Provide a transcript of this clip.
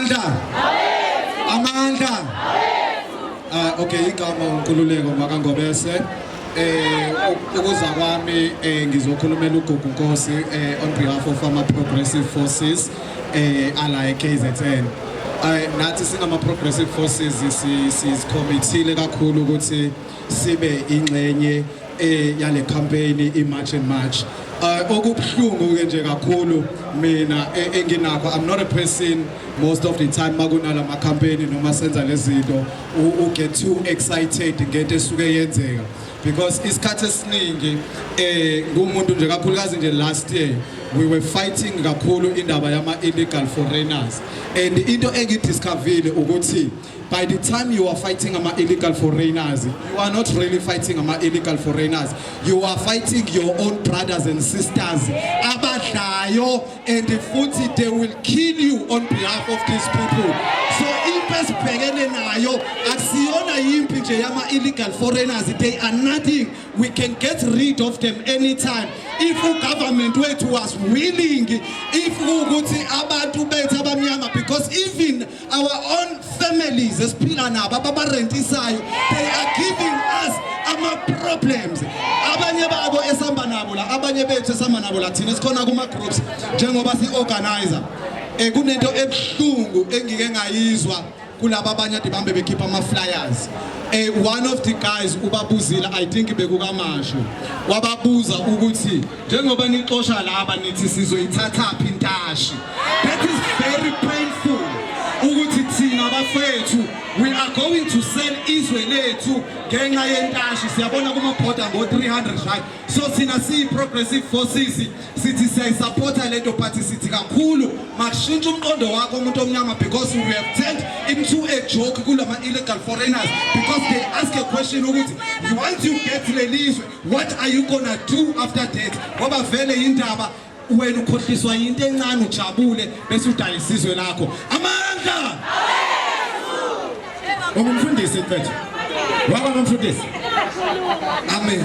Amandla. Amandla. Ah, okay, igama uNkululeko makaNgobese. Ukuza kwami ngizokhulumela uGugu Nkosi on behalf of ama Progressive Forces ala eKZN. Nathi singama Progressive Forces sizicommittile kakhulu ukuthi sibe ingxenye yale campaign i-March and March. Okubuhlungu ke nje kakhulu mina enginakho, I'm not a person most of the time makunalama campaign noma senza lezi zinto u get too excited ngento esuke yenzeka, because isikhathi esiningi ngumuntu nje, kakhulukazi nje last year we were fighting kakhulu indaba yama illegal foreigners, and into engidiscoverile ukuthi by the time you are fighting ama illegal foreigners, you are not really fighting ama illegal foreigners, you are fighting your own brothers and sisters abadlayo, and futhi they will kill you on behalf of these people. So impi esibhekene nayo akusiyona impi nje yama illegal foreigners. They are nothing. We can get rid of them anytime if ugovernment wethu was willing, if ukuthi abantu bethu abamnyama, because even our own families esiphila nabo ababarentisayo, they are giving us ama-problems. Abanye babo esihamba nabo la, abanye bethu esihamba nabo la, thina esikhona kuma-groups njengoba si-organizer, kunento ebuhlungu engike ngayizwa kulaba abanye ade bahambe bekhipha ama-flyers. One of the guys ubabuzile, I think bekukamasho, wababuza ukuthi njengoba nixosha laba, nithi sizoyithathaphi intashi? That is very painful ukuthi thina bafethu we are going to sell izwe lethu ngenxa yentashi. Siyabona kuma-border ngo-300, right? So thina siyi-Progressive Forces sithi siyayisupporta lento, but sithi kakhulu makushintshe umqondo wakho umuntu omnyama, because we have turned into a joke kulama illegal foreigners, because they ask a question ukuthi once you get lelizwe, what are you gonna do after that? Ngoba vele indaba wena ukhohliswa yinto encane, ujabule bese udayisa izwe lakho. Amandla! Ungumfundisi, mfethu. Waba ngumfundisi. Amen.